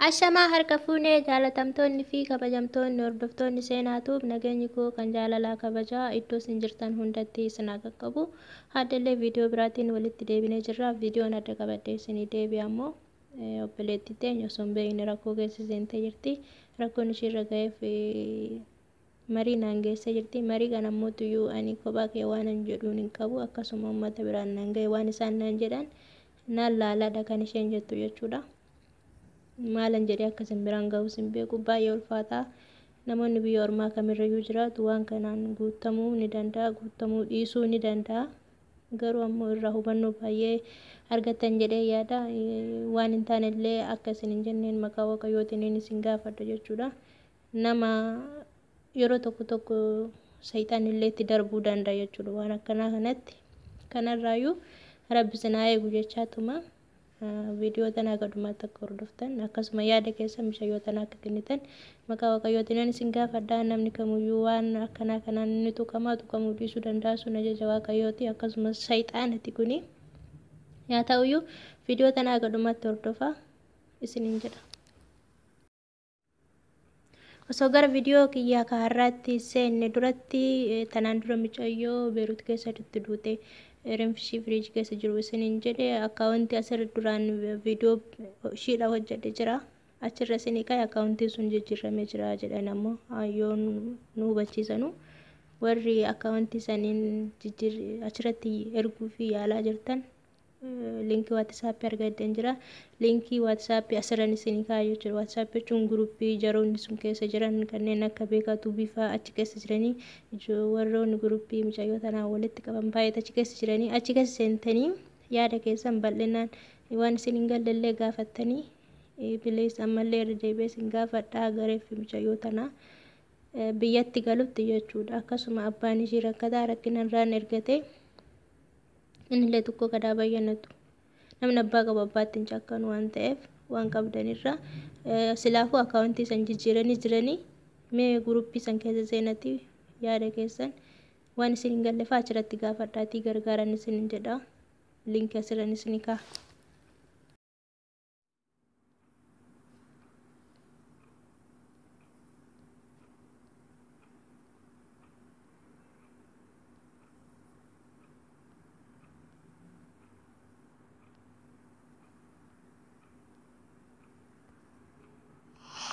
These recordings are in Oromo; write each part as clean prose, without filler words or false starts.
Ashamaa harka fuunee jaalatamtoonni fi kabajamtoonni hordoftoonni seenaatuuf nageenyi koo kan jaalalaa kabajaa iddoo isin jirtan hundatti isin haa qaqqabu. Haadhallee viidiyoo biraatiin walitti deebinee jirra. Viidiyoon adda qabadhee isinii deebi'a ammoo obboleettii teenya osoo hin beekne rakkoo keessa seentee jirti. Rakkoon ishiirra ga'eef marii naan geessee jirti. Marii kana ammoo tuyyuu ani kophaa kee waan hin jedhuun hin qabu. Akkasuma uummata biraan naan ga'e waan isaan naan jedhan naan laalaadha kan isheen jettu jechuudha. Maalan jedhee akka isin biraan ga'us hin beeku, baay'ee ulfaataa. Namoonni biyya ormaa kamirrayyuu jiraatu waan kanaan guutamuu ni danda'a, guutamuu dhiisuu ni danda'a. Garuu ammoo irraa hubannoo baay'ee argattan jedhee yaada. Waan hin taanellee akka isin hin jenneen maqaa Waaqayyootiin isin gaafadha jechuudha. Nama yeroo tokko tokko sayxaan illee itti darbuu danda'a jechuudha waan akkanaa kanatti. Kanarraayyuu Rabbi isin haa eegu jechaatuma. Viidiyoo tana akka dhumaatti akka hordoftan akkasuma yaada keessan mishayyoo tana akka kennitan maqaa Waaqayyootiin isin gaafadha. Namni kamiyyuu waan akkanaa kanaan inni tuqamaa tuqamuu dhiisuu danda'a, sun ajaja Waaqayyooti, akkasumas sayxaanati kuni. Yaa ta'uyyuu viidiyoo tana akka dhumaatti hordofaa isiniin jedha. Osoo gara viidiyoo kiyyaa ka har'aatti seenne duratti, tanaan dura mucayyoo Beerut keessatti duute reenfi firiijii keessa jiru isiniin jedhe akkaawuntii asirra duraan viidiyoo ishiidha hojjedhe jira. Achirra isinii ka'e akkaawuntiin sun jijjiiramee jira jedhan ammoo yoo nu hubachiisanu, warri akkaawuntii saniin achirratti erguu fi yaalaa jirtan liinkii WhatsAppii argadheen jira. Liinkii WhatsAppii asirran isinii kaa'aa jechuudha. WhatsAppii jechuun guruppii jaroonni sun keessa jiran kanneen akka beekatu bifa achi keessa jiranii, warroonni guruppii mucayyoo tanaan walitti qaban baay'eetu achi keessa jiranii, achi keessa seentanii yaada keessan bal'inaan waan isin hin galleellee gaafattanii. Bilees ammallee irra deebi'ee isin gaafadhaa, gareef mucayyoo tanaa biyyatti galutti jechuudha. Akkasuma abbaan ishii rakkataa rakkina irraan ergate innillee tokko gadaa bayyanatu. Namni abbaa qabu abbaatti hin cakkanu waan ta'eef waan qabdanirra silaafuu akkaawuntii san jijjiiranii jiranii mee guruppii san keessa seenatii yaada keessan waan isin hin galle fa'aa achirratti gaafadhaatii gargaaran isin jedha. Liinkii asirran isin kaa'a.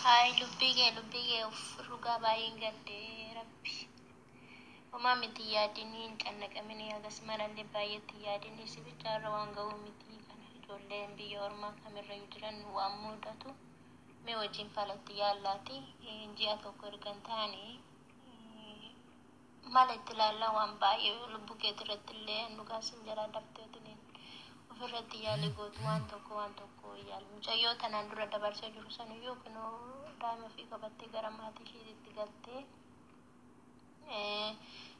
Hayi lubbii kee dhugaa baay'een gaddee Rabbi. Homaa miti, yaadinii hin cannaqaminii, hagas marallee baay'eetti yaadinii, si bichaarra waan ga'uu miti kana. Ijoolleen biyya ormaa kamirrayyuu jiran waan mudatu mee wajjin falatti yaallaati. Ji'a tokko erga hin taane mala itti ilaallaa. Waan baay'ee lubbuu keetii irratti illee dhugaa sin jalaa dafteetiin ofirratti yaalii gootu, waan tokko waan tokko yaali. Mucayyoo tanaan dura dabarsee jiru saniyyuu kunoo daa'ima ofii qabattee gara maatii isheetitti galtee.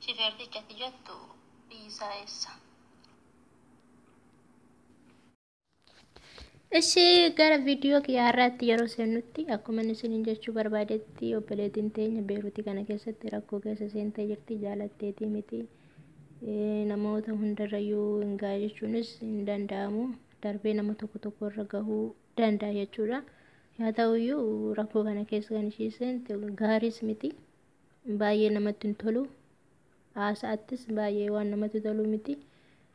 Shifeerticha ati jettu biyyi isaa eessa? Ishii gara viidiyoo kiyya har'aatti yeroo seennutti, akkuma inni isiniin jechuu barbaadetti, obboleettiin teenya Beeruutii kana keessatti rakkoo keessa seentee jirti. Jaalatteetii miti. Namoota hundarrayyuu hin ga'a jechuunis hin danda'amu. Darbee nama tokko tokko irra gahuu danda'a jechuudha. Yaa ta'uyyuu rakkoo kana keessa kan ishii seente gaariis miti. Baay'ee namatti hin tolu. Haasa'attis baay'ee waan namatti tolu miti.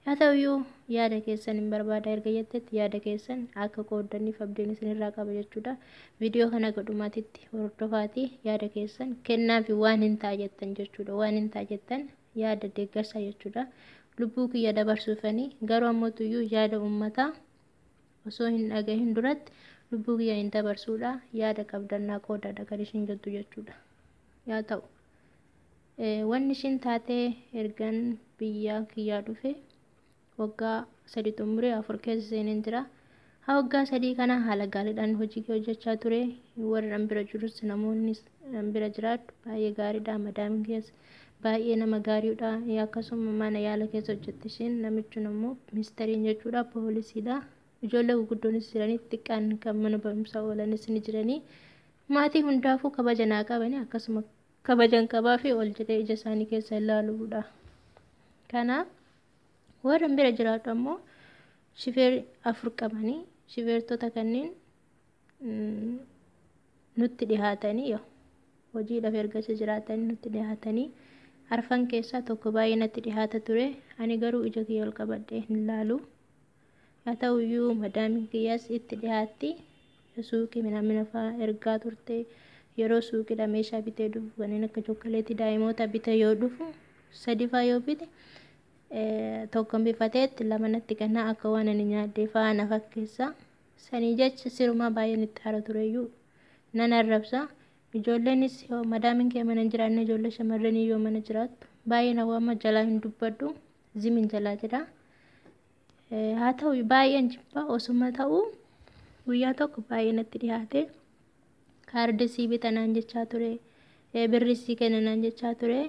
Yaa ta'uyyuu yaada keessan hin barbaada erga jettetti yaada keessan akka qooddaniif abdiin isinirraa qaba jechuudha. Viidiyoo kana godhumaatitti hordofaati yaada keessan kennaa fi waan hin ta'a jettan jechuudha. Waan hin ta'a jettan yaada deeggarsaa jechuudha. Lubbuu kiyya dabarsuufanii garuu ammoo tuyyuu yaada uummataa osoo hin dhagahin duratti lubbuu kiyya hin dabarsuudha. Yaada qabdannaa qoodadha kan ishiin jettu jechuudha. Yaa ta'u wanni ishiin taatee ergan biyya kiyyaa dhufe waggaa 3 xumuree 4 keessa seeneen jira. Haa waggaa 3 kana haala gaariidhaan hojii kee hojjechaa ture. Warri an bira jirus, namoonni an bira jiraadhu baay'ee gaariidha. Madaamin keessa baay'ee nama gaariidha. Akkasuma mana yaala keessa hojjette isheen, namichuun ammoo ministeriin jechuudha, poolisiidha. Ijoollee gurguddoonis jiranii, xixiqqaan kan mana barumsaa oolanis ni jiranii. Maatii hundaafuu kabaja naa qabani, akkasuma kabajan qabaa fi ol jedhee ija isaanii keessa ilaaluudha. Kanaaf warra bira jiraatu ammoo shifeer 4 qabanii, shifeertota kanneen Nutti dhihaatanii hojiidhaaf erga jiraatanii nutti dhihaatanii arfan keessaa tokko baay'ee natti dhihaata ture. Ani garuu ija kiyya ol qabadhee hin laalu. Haa ta'uyyuu madaamiin kiyyaas itti dhihaatti. Suuqii minamina fa'aa ergaa turte. Yeroo suuqiidha meeshaa bitee dhufu, kanneen akka chokoleetii daa'imoota bitee yoo dhufu, sadi fa'aa yoo bite, tokko bifateetti lama natti kennaa, akka waan ani nyaadhee fa'aa na fakkeessa. Sanii jecha sirumaa baay'een itti aara tureyyuu nan arrabsa. Ijoolleenis yoo madaamiin kee mana hin jiraanne, ijoollee shamarranii yoo mana jiraattu baay'ee na waama, jalaa hin dubbadhu, zimin jalaa jedha. Haa ta'u baay'een jibbaa osuma ta'u guyyaa tokko baay'ee natti dhiyaate, kaardii sii bita naan jechaa ture, birrii sii kenna naan jechaa ture,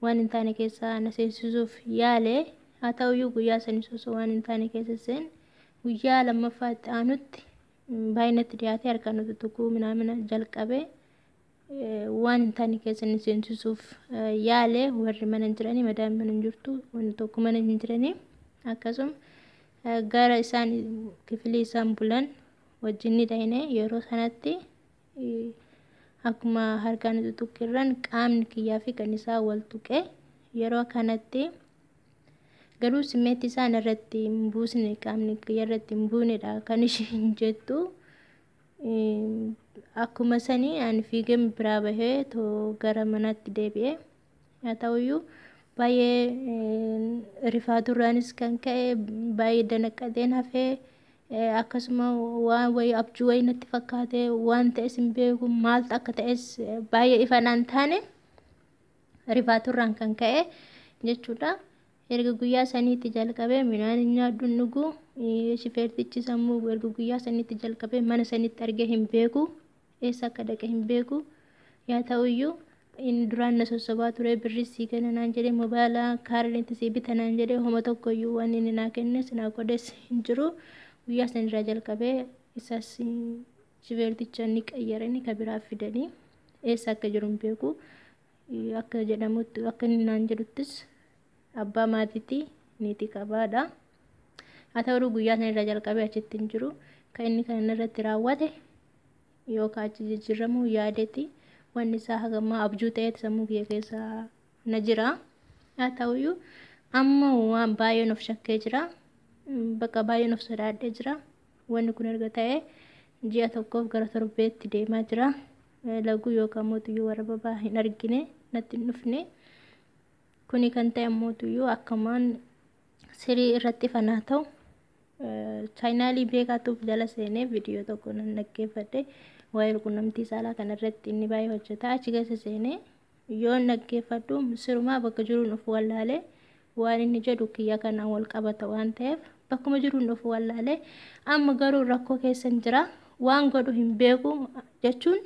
waan hin taane keessaa na seensisuuf yaale. Haa ta'uyyuu guyyaa sanis osoo waan hin taane keessa seen, guyyaa lammaffaa itti aanutti baay'ee natti dhiyaate, harkaan nuti tuquu minaamina jalqabe, waan hin taane keessa na seensisuuf yaale. Warri mana hin jiranii, madaamiin mana hin jirtu, wanni tokko mana hin jiranii, akkasuma gara isaan kifilii isaan bulan wajjin ni dhayine. Yeroo sanatti akkuma harkaan tuttuqirran qaamni kiyyaa fi kan isaa wal tuqe. Yeroo kanatti garuu simmeetti isaan irratti hin buusne, qaamni kiyya irratti hin buunedha kan isheen jettu. Akkuma sanii ani fiigeen biraa bahee too gara manaatti deebi'e. Haa ta'uyyuu baay'ee rifaaturraanis kan ka'e baay'ee danaqateen hafee, akkasuma waan wayii abjuu wayii natti fakkaate, waan ta'es hin beeku, maaltu akka ta'es baay'ee ifa naan taane, rifaaturraan kan ka'e jechuudha. Erga guyyaa saniitti jalqabee midhaan hin nyaadhu, hin dhugu. Shifeertichi sammuu erga guyyaa saniitti jalqabee mana sanitti argee hin beeku, eessa akka dhaqe hin beeku. Yaa ta'uyyuu inni duraan na sossobaa ture, birrii sii kenna naan jedhee, mobaayila kaardiitti sii bita naan jedhee, homa tokkoyyuu waan inni naa kennes naa qodes hin jiru. Guyyaa sanirraa jalqabee isas shifeerticha ni qayyaranii ka biraa fidanii, eessa akka jiru hin beeku. Akka jedhamutti, akka inni naan jedhuttis abbaa maatiitti niitii qabaadha. Haa ta'u guyyaa sanirraa jalqabee achitti hin jiru. Kan inni kana irratti raawwate yookaan achi jijjiiramuu yaadetti, wanni isaa hagammaa abjuu ta'eeti sammuu kiyya keessa na jira. Haa ta'uyyuu amma waan baay'een of shakkee jira. Bakka baay'een of sodaadhee jira. Wanni kun erga ta'e ji'a tokkoof gara torbeetti deemaa jira. Laguu yookaan mootuyyuu warra babaa hin argine, natti hin dhufne. Kuni kan ta'e mootuyyuu akkamaan sirii irratti fanaa ta'u chaayinaalii beekaatuuf jala seenee viidiyoo tokko nan dhaggeeffadhe. Waa'ee quunnamtii saalaa kanarratti inni baay'ee hojjeta. Achi keessa seenee yoon dhaggeeffadhu sirumaa bakka jiruun of wallaalee, waan inni jedhu kiyya kanaan wal qabata waan ta'eef bakkuma jiruun of wallaalee. Amma garuu rakkoo keessan jira, waan godhu hin beeku jechuun,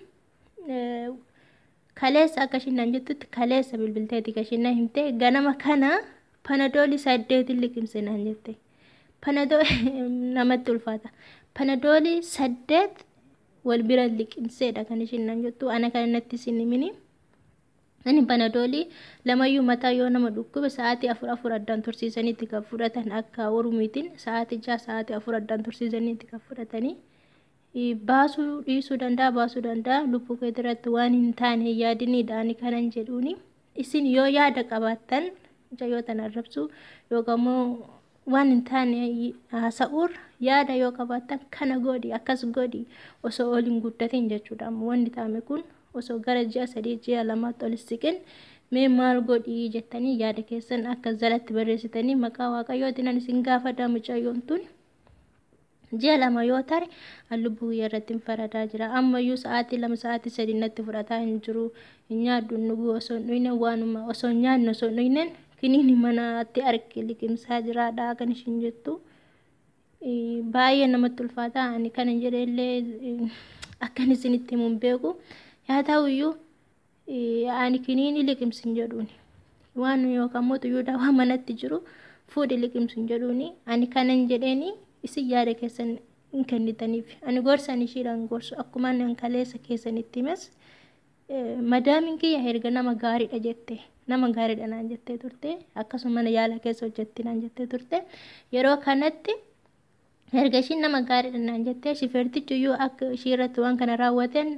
kaleessa akka ishiin jettutti kaleessa bilbilteeti kan isheen himte, ganama kana panadoolii 8 liqimse naan jette. Panadoo namatti ulfaata. Panadoolii 8 wal bira liqimseedha kan isheen naan jettu. Ana kana natti isin himini. Ani panadoolii lamayyuu mataa yoo nama dhukkube sa'aatii 4 4 addaan tursiisaniitti kan fudhatan, akka orumiitiin sa'aatii 6 sa'aatii 4 addaan tursiisaniitti kan fudhatanii. Baasuu dhiisuu danda'a, baasuu danda'a, lubbuu keetii irratti waan hin taane yaadiniidha ani kanan jedhuuni. Isin yoo yaada qabaattan mucayyoo tana arrabsuu yookaan immoo waan hin taane haasa'uurra yaada yoo qabaattan, kana godhi, akkas godhi, osoo ol hin guddatin jechuudha. Amma wanni taame kun osoo gara ji'a 3 ji'a 2tti ol siqin, mee maal godhi jettanii yaada keessan akka jalatti barreessitanii maqaa waaqayyootiin ani isin gaafadha. Mucayyoon tun ji'a 2 yoo tare lubbuu kiyya irratti hin faradaa jira. Ammayyuu sa'aatii 2 sa'aatii 3 natti fudhataa hin jiru. Hin nyaadhu, hin dhuguu, osoo hin dhuyne, waanuma osoo hin nyaanne osoo hin dhuyne kiniini manatti arge liqimsaa jiraadha kan ishiin jettu. Baay'ee namatti ulfaata. Ani kana jedheellee akkan isinitti himu hin beeku. Haa ta'uyyuu ani kiniini liqimsi hin jedhuuni. Waan yookaan mootuyyuu dawaa manatti jiru fuudhi liqimsi hin jedhuuni. Ani kanan jedheeni isin yaada keessan hin kennitaniif. Ani gorsan ishiidhaan gorsu akkuma ani kaleessa keessanitti himes, madaamiin kiyya erga nama gaariidha jette, nama gaariidha naan jettee turte, akkasuma mana yaala keessa hojjetti naan jettee turte. Yeroo kanatti Erga ishiin nama gaariidha naan jettee, shifeertichi iyyuu akka ishii irratti waan kana raawwateen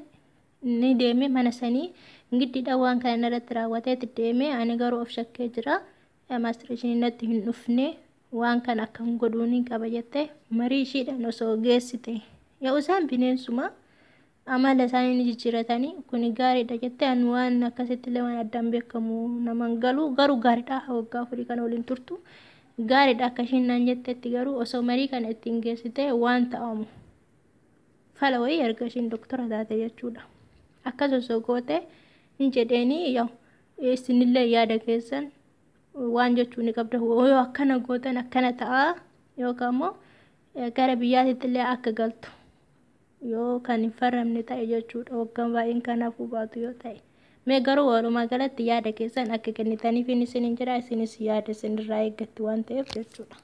ni deeme mana sanii giddiidha, waan kana irratti raawwateetti deeme. Ani garuu of shakkee jira, maastireeshinii natti hin dhufne, waan kana akkam godhuu ni qaba jettee marii ishiidhaan osoo geessite, yoo isaan bineensuma amala isaanii ni jijjiiratanii, kuni gaariidha jettee. Ani waan akkasitti illee waan addaan beekamu naman galu, garuu gaariidha, waggaa 4 kana waliin turtu gaariidha akka ishiin naan jettetti. Garuu osoo marii kana ittiin geessite waan ta'amu fala wayii erga ishiin doktora taate jechuudha. Akkas osoo goote hin jedheenii. Yoo isinillee yaada keessan waan jechuu ni qabda, yoo akkana gootan akkana ta'a, yookaan immoo gara biyyaatitti illee akka galtu yoo kan hin farramne ta'e jechuudha, waggaan baay'een kanaafuu baatu yoo ta'e. Mee garuu walumaa galatti yaada keessan akka kennitaniif isin jira, isinis yaada isinirraa eeggatti waan ta'eef jechuudha.